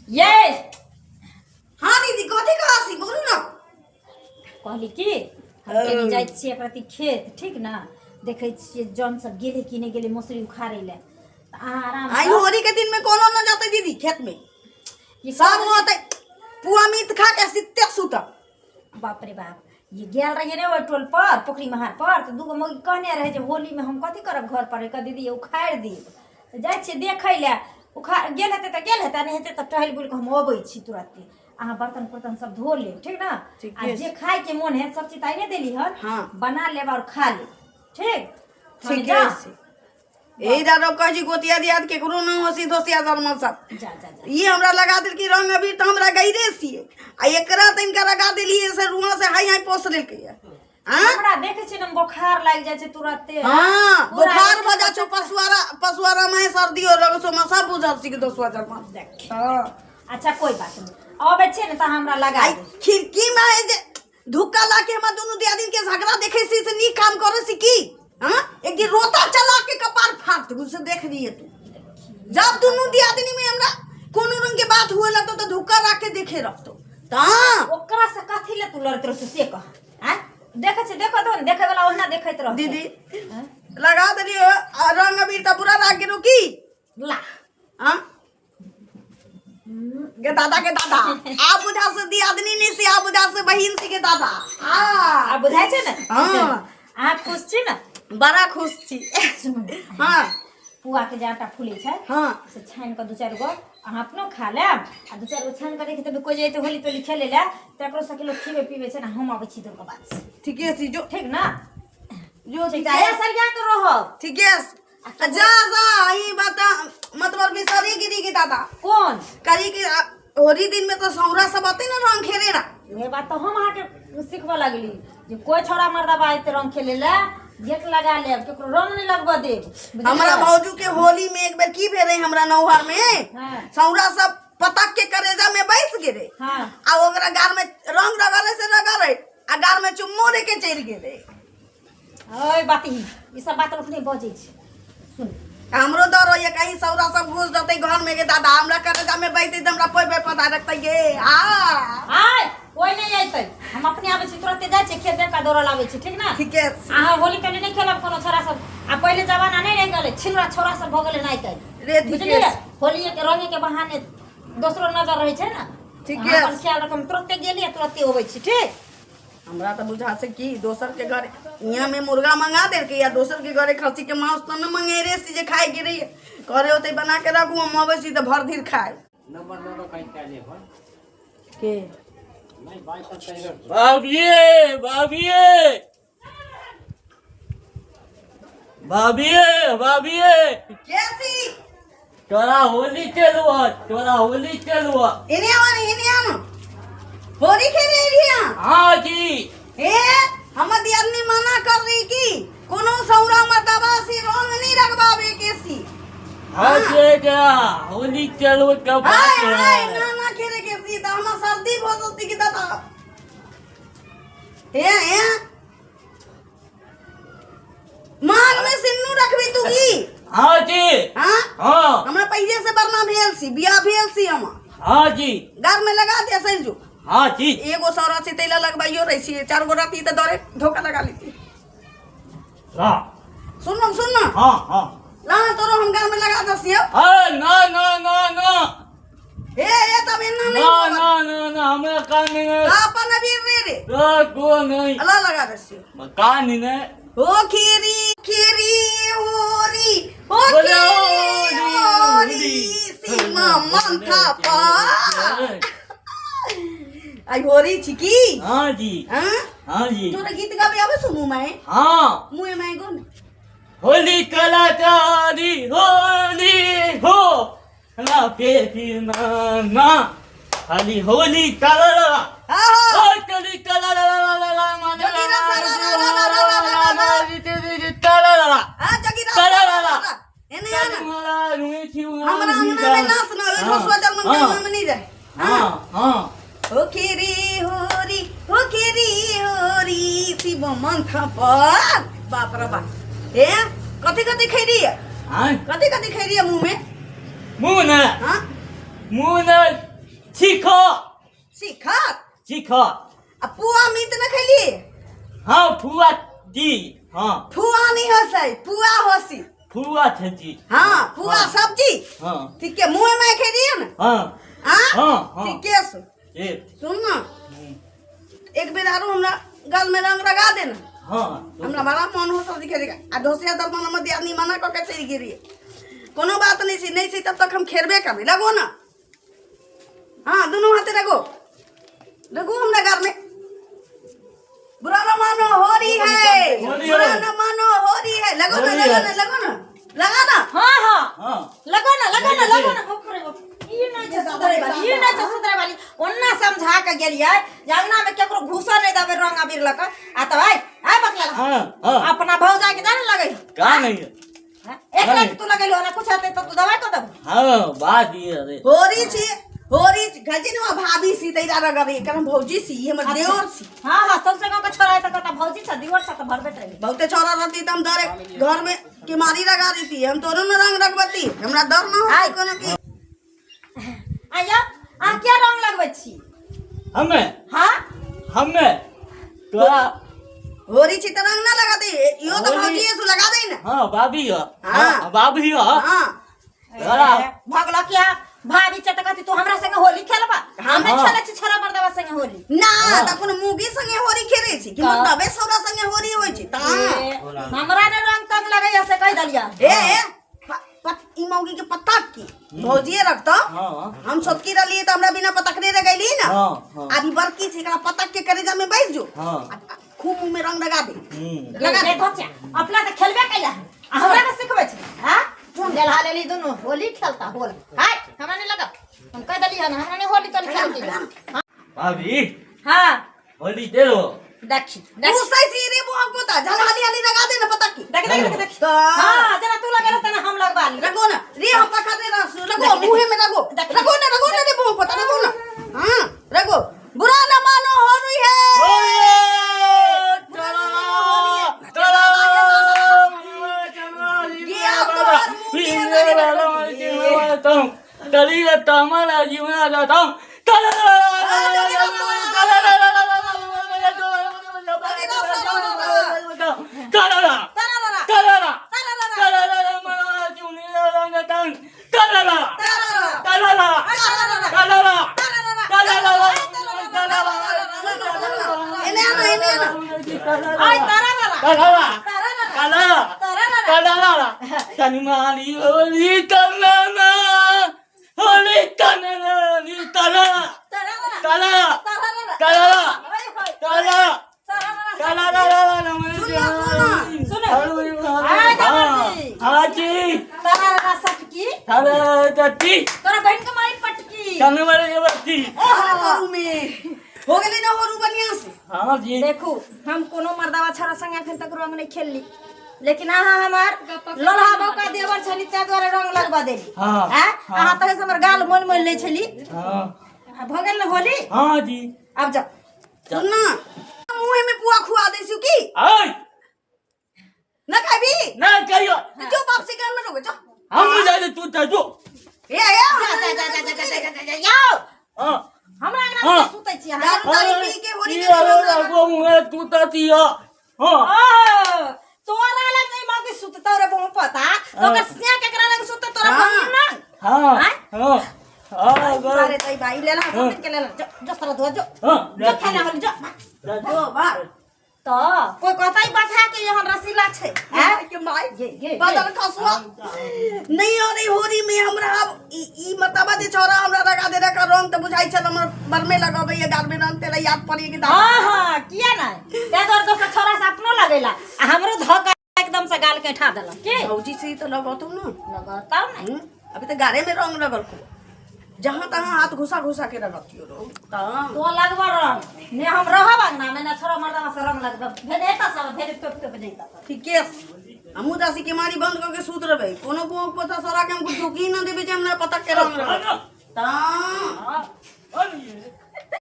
ये हाँ दीदी, कथी कहसी बोलू ना। कहली कि हम कनी जाइ छियै एक रत्ती खेत, ठीक ना? देखै छियै जन सब गेलै कि नहि गेलै मौसरी उखाड़ै लए, तऽ अहाँ आराम आई होली के दिन में कोनो न जाते दीदी खेत में। ये सब होते पुआ मीत खा के सित्ते सुत। बाप रे बाप, ये गेल रहियै ने ओहि टोल पर पोखरी महार पर, तऽ दूगो मौगी कहने रहै जे होली में हम कथी करब घर पर, कह दीदी उखाड़ि देब। तऽ जाइ छियै देखै लए, उखाड़ गेल हेतै तऽ गेल हेतै, नहि हेतै तऽ टहलि बुलि कऽ हम अबै छी तुरत्ते। अहाँ बर्तन कुर्तन सब धो लेब, ठीक ना? ठीके आ जे खाय के मोन है सब चीज तऽ आइने देली हन। हाँ। बना लेब और खा लेब, ठीक? हम ठीके जा छै। एहि दादा कहै छी गोतिया दियाद केकरो न होसी दोसिया जन्म सब। जा जा जा। ई हमरा लगा देलकी रंग अबीर तऽ हमरा गैरे छियै, आ एकरा तऽ इनका लगा देलियै से रुआ से हाई हाई पोस लेलकै आँ? हमरा देखै छियै ने बोखार लागि जाइ छै तुरते। हाँ, पूरा बुखार एक भऽ जाइ छौ। पशुआरा पशुआरा में सर्दी हो लगो छौ, सब बुझल छी कि दोसवा जन्म। देख। हाँ। अच्छा कोई बात नहीं, अबै छियै ने तऽ हमरा लगा आई देब। खिड़की में है जे धुक्का ला के हमरा दुनू दियादिन के झगड़ा देखे छी से नीक काम करे छी की? हाँ, एक दिन रोता चला के कपार फाड़ दे से देख रही है तू। जब दुनू दियादिनी में हमरा कोनो रंग के बात हुए लगतो तो धुक्का रख के देखे रखतो ता। ओकरा से कथी ले तू लड़त रहतो से कह? आँय, देखै छियै, देखऽ दहो ने, देखै वाला ओहिना देखैत रहतै। दीदी आँय? लगा देलियो आ रंग अबीर तऽ पूरा राख गेलो की? ला। हाँ गे दादा, के दादा, आ बुझा से दियादनी नहीं से, आ बुझा से बहिन से के दादा। आ आ बुझाइ छै ने? हाँ। अहाँ खुश छी ने? बड़ा खुश छी। हाँ। पुआ के जे आटा फूलै छै, हाँ, से छानि कऽ दू चारि गो अहाँ अपनो खा लेब, आ दू चारि गो छानि कऽ राखि देबै। कोइ जे अयतै होली तोली खेलै लए तऽ एकरो सबके लोक खिबै पीबै छै ने। हम अबै छी दुर्गा बात से। ठीके छी, जो। ठीक ना? जो। ठीक है, सरिया के रहब। ठीके छै, जा जा। ई बात मतलब बिसरी गिरी के दादा। कोन करी के होली दिन में तो सौरा सब आते ना रंग खेले ना। उहे बात तऽ हम अहाँके सिखबऽ लगली जे कोइ छौड़ा मर्दाबा अयतै रंग खेले लए, गेट लगा लेब, केकरो रंग नहि लगबऽ देब, बुझलियै? हमरा भौजू के होली में एक बेर की भेलै हमरा नौहर में, हाँ। सौरा सब पतक के करेजा में बैस गेलै हाँ। आ ओकरा गार में रंग रगड़े से रगड़े आ गार में चुम्मो ले के चलि गेलै। ओइ बात ही ई सब बात लोक नहि बजै छै, सुन। हमरो डर होइए कहीं सौरा सब घुस जतै घर में के दादा, हमरा करेजा में बैठते तऽ हमरा पोइ पोइ पता रखतै गे आ। आय कोइ नहि अयतै, हम अपने आबै छी, तुरते जाइ छी खेत देख कऽ दौड़ल आबै छी, ठीक ना? ठीके। अहाँ होली तोली नहि खेलब कोनो छोरा सब। आ पहिले जमाना नहि रहि गेलै, छिनरा छोरा सब भऽ गेलै ने आइ काल्हि। रे ठीके। बुझलियै, होली के रंगे के बहाने दोसरो नजर रहै छै ने। ठीके। अहाँ अपन ख्याल रखब, तुरते गेलियै तुरते अबै छी, ठीक? हमरा तऽ बुझा से कि दोसर के घर यहाँ में मुर्गा मंगा देलकै या दोसर के घरे खस्सी के मांस तऽ न मंगेरे सी जे खाए के रहिए करे होते बना के रखू, हम अबै छी तऽ भर धीर खाए। नंबर नंबर कहीं क्या फोन के नहीं भाई सब सही। भाभिए, भाभिए, भाभिए, भाभिए। कैसी तोरा होली चलुआ, तोरा होली चलुआ। एने आवा ने, एने आवा, होली खेले एलिया? हाँ जी। ए हमर दियादनी मना कर रही कि कोनो सौरा मर्दाबा से रंग नहीं रगबावे के सी। हाँ जे जा होली चलुआ का बात हाय हाय। है। ना ना खेले के सी त हमर सर्दी भ जती कि दादा। ए ए मांग में सिन्नू रखबी तू की? हाँ जी। हाँ। हाँ। हमरा पहिले से बरना भेल सी, बियाह भेल सी हमर। हाँ जी। घर में लगा दे सैल जो। हाँ जी। एगो सौरा से तैला लगबाइयो रही छी, चार गो रहती त डरे धोखा लगा लेती। हाँ। सुन ना, सुन ना। हाँ हाँ। ला ना तोरो हम घर में लगा दसियो। अरे ना ना ना ना। ए ए तब एना नहीं ना। होगा। ना ना ना, हमरा कान नहीं है। अपन अबीर रे रे। ना, को नहीं। अला लगा दसियो। कान नहीं है। ओ खीरी खीरी होरी ओ बोलो खीरी होरी, होरी सीमा मंथा पा आई होरी छिकी। हाँ जी। हाँ। हाँ जी। तोरा गीत गाबे आवे सुनू मैं? हाँ। मुँह में गो ने। होली कलाकारी होली हो ना बेटी ना ना खाली होली कला हाँ हाँ। ओ चली कला ला ला ला ला माने जोगी रा सा रा रा रा रा रा रा रा। ला ला। हाँ जगी रा ला रा ला रा ला। रा। एने आना। हमरा हमरा अंगना में नाच ना ओइ दोसवा जलमन के अंगना में नहीं जाए। हाँ हाँ। हो खीरी होरी हो खीरी होरी शिव मंथा पर बाप रे बाप। ए कथी कथी खैरी है? हाँ। कथी कथी खैरी है मुंह में? मुँह ना। हाँ। मुँह ना। सीखो सीखत सीखो आ पुआ मीत न खैली हाँ फुआ जी हाँ फुआ नहीं होसै पुआ होसी फुआ छे जी हाँ पुआ हाँ। सब्जी हाँ ठीक है मुँह में खेलिए ना हाँ हाँ हाँ हाँ ठीक है सुन एक सुन ना एक बेर आरो हमरा गाल में रंग लगा देना हाँ हमरा बड़ा मन हो सब्जी खेले आ ढोसिया दल मन हमर दियादनी मना कऽ के चलि गेलियै कोनो बात नहीं छै नहीं छै तब तक हम खेलबे करबै लगो ना हाँ दुनू हाथे लगो लगो हमरा गाल में बुरा न मानो होरी है होरी बुरा है। न मानो होरी है लगो ना होरी लगो है। ना लगो ना लगा ना हाँ हाँ हाँ लगो ना लगो ना लगो ना बाप रे बाप ई नहि छै सुधरे वाली ई नहि छै सुधरे वाली ओन्ना समझा के गेलियै जे अंगना में केकरो घुसा नहि देबै रंग अबीर लऽ कऽ आ तब आइ आइ बकला हाँ हाँ अपना भौजा के जाने लगै का नहीं है एक लाख तू लगेलो ना कुछ हेतै तऽ तू दवाइ कऽ देबो हाँ बात ये अरे होरी छी होरी छी ने भाभी सी तैरा रगड़ी एकर हम भौजी सी ई हमर देवर सी हाँ हाँ सबसे गाँव के छोरा है तऽ कहता भौजी छ दिवर छ तऽ भरबैत रही बहुते छोरा रहती त हम डरे घर में केमारी लगा देती हम तोरो न रंग रखबती हमरा डर न हो कोनो की आया अहाँ किया रंग लगबै छी हमें हाँ हमें तोरा होरी छी त रंग ना लगा दे इहो त होरी- भौजी सु लगा दे ना हाँ भाभी हो हाँ। हाँ भाभी हो हां तोरा भगल किया भाभी छ तऽ कहती तू हमरा संगे होली खेलबा हम नहि हाँ। खेलै छी छोरा मर्दवा संगे होली ना त कोनो मुगी संगे होरी खेले छी कि का? मतलब सौरा संगे होरी होई छी त ए, हमरा ने रंग तंग लगैया से कहि देलिया ए ए ई मौगी के पता की भौजीए रखतो हाँ हम छोटकी रहली त हमरा बिना पतकने रह गईली ना हाँ हाँ अभी बड़की छी एकरा पतक के करेजा में बैठ जो हाँ। आ खूब मुंह में रंग लगा दे हम्म लगा दे धोचा अपना तऽ खेलबे कैला आ हमरा के सिखबै छी हां गेलहा लेली दुनू होली खेलता होल हाय हमरा नहीं लगा हम कह देली हन हमरा नहीं होली तोली खेल के भाभी हां होली चलो देखी तू देखी सही सी रे बुआ पोता झल हाली हाली लगा दे ना पतक की देख देख देख देख तो हां जरा तू लगेला तना हम लगवा ली रगो ना रे हम पकड़ दे रहा रगो मुंह में रगो रगो ना रगो ना रे बुआ पोता रगो ना हां रगो बुरा ना मानो हो रही है एने आना एने आना आय तारा तारा तारा तारा तारा सटकी तोरा बहन के मारी पटकी होरू में हो गेलै ना होरू बढ़िया से देखू हम कोनो मर्दावा छड़ा संगे अखन तक रंग नहीं खेलली लेकिन अहाँ हमार लोलहा बौका देवर छली ताहि दुआरे रंग लगवा देली हाँ, आँ? हाँ। अहाँ तहे से हमर गाल मोल मोल लै छली आ भऽ गेल ने होली हाँ जी आब जाओ सुन ना मुंह में पुआ खुआ दै छी की ना खाबी ना कहियो तो जो बाप से कान में रोके जो हम जाए तू जा जो ए ए जा जा जा जा जा जा जा जा जाओ हाँ हमरा अंगना में हाँ। सुतै छी अहाँ दारू तारू पी के होरी के रंग लगा। हाँ ओ, तोरा लग नहीं मौगी सुततौ रे बहु पता तो ओकर सिया केकरा लग सुततौ तोरा हाँ। बहिन लग हाँ आँय? हाँ हाँ अरे तई भाई लेला सब दिन के लेला जो जो सारा धो जो हाँ जो खेला होली जो जो बाप तो कोई कहता ही बात है कि यहाँ रसीला छै माय के माय ये ये बदल खसुआ नहीं हो रही होरी में हमरा अब ई ई मतबा जे छोरा हमरा लगा दे रखा रंग त बुझाई छल हमर बर में लगाबै या गाल में रंग तेरा याद पड़ी कि दादा हाँ हाँ किया नहीं ते तोर दोसर छोरा से अपनो लगेला आ हमरो धोका एकदम से गाल के ठा देलक के भौजी से ही तो लगौतौ ना लगताव नहीं अभी तो गारे में रंग लगल को जहाँ तहाँ हाथ घुसा घुसा के रगड़तियो रहो तहाँ तो लगबा रंग ने हम रहब अंगना में ना छोरा मर्दावा से रंग लगब भेल एता सब भेल टोप टोप जइता ठीके हमहूँ दासी के मारी बंद करके सुत रहबै कोनो को पता सरा के हमको ढुकी ना देबै जे हमरा पता के रंग रगड़ तहाँ हाँ